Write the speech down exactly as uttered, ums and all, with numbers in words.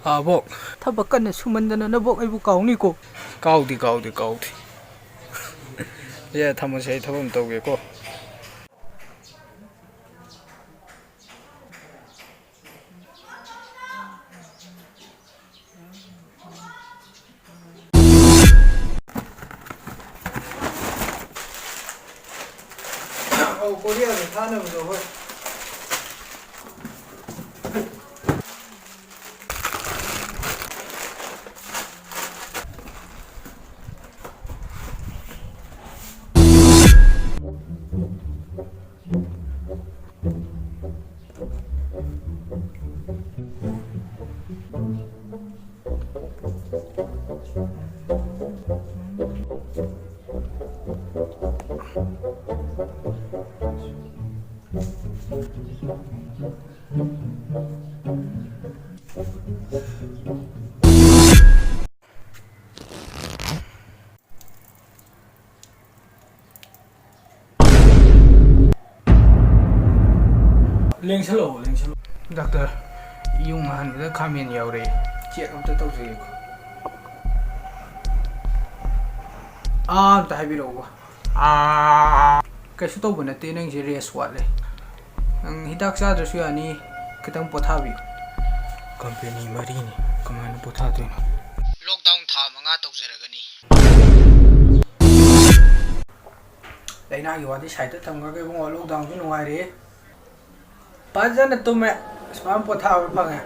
ꯑꯥ, ꯕꯣꯛ꯫ ꯊꯕꯛ ꯀꯟꯅ ꯁꯨꯃꯟꯗꯅ ꯅꯕꯣꯛ ꯑꯩꯕꯨ ꯀꯥꯎꯅꯤꯀꯣ꯫ ꯀꯥꯎꯗꯦ, ꯀꯥꯎꯗꯦ, ꯀꯥꯎꯗꯦ꯫ ꯌꯥ, ꯊꯝꯃꯁꯦ, ꯑꯩ ꯊꯕꯛ ꯑꯃ ꯇꯧꯒꯦꯀꯣ꯫ ꯑꯧ, ꯀꯣꯔꯤꯌꯥꯗ ꯊꯥꯅꯕꯗꯣ, ꯍꯣꯏ꯫ ꯂꯦꯡꯁꯜꯂꯛꯑꯣ, ꯂꯦꯡꯁꯜꯂꯛꯑꯣ꯫ ꯗꯥꯛꯇꯔ, ꯌꯨꯡ ꯑꯍꯟꯕꯗ ꯈꯥꯃꯦꯟ ꯌꯥꯎꯔꯦ꯫ ꯆꯦꯛ ꯑꯝꯇ ꯇꯧꯖꯒꯦꯀꯣ꯫ ꯑꯥ, ꯑꯝꯇ ꯍꯥꯏꯕꯤꯔꯛꯎꯕ꯫ ꯑꯥ, ꯀꯩꯁꯨ ꯇꯧꯕ ꯅꯠꯇꯦ, ꯅꯪꯁꯦ ꯔꯦꯁ ꯋꯥꯠꯂꯦ꯫ ꯅꯪ ꯍꯤꯗꯥꯛ ꯆꯥꯗ꯭ꯔꯁꯨ ꯌꯥꯅꯤ, ꯈꯤꯇꯪ ꯄꯣꯊꯥꯕꯤꯌꯨ꯫ ꯀꯝꯄꯦꯅꯤ ꯃꯔꯤꯅꯤ, ꯀꯃꯥꯏꯅ ꯄꯣꯊꯥꯗꯣꯏꯅꯣ? ꯂꯣꯛꯗꯥꯎꯟ ꯊꯥ ꯃꯉꯥ ꯇꯧꯖꯔꯒꯅꯤ꯫ ꯂꯥꯏꯅꯥꯒꯤ ꯋꯥꯗꯤ ꯁꯥꯏꯠꯇ ꯊꯝꯈ꯭ꯔꯒ ꯏꯕꯨꯡꯉꯣ, ꯂꯣꯛꯗꯥꯎꯟꯁꯨ ꯅꯨꯡꯉꯥꯏꯔꯦ꯫ ꯐꯖꯅ ꯇꯨꯝꯃꯦ꯫ ꯁꯨꯃꯥꯏꯅ ꯄꯣꯊꯥꯕ ꯐꯪꯉꯦ꯫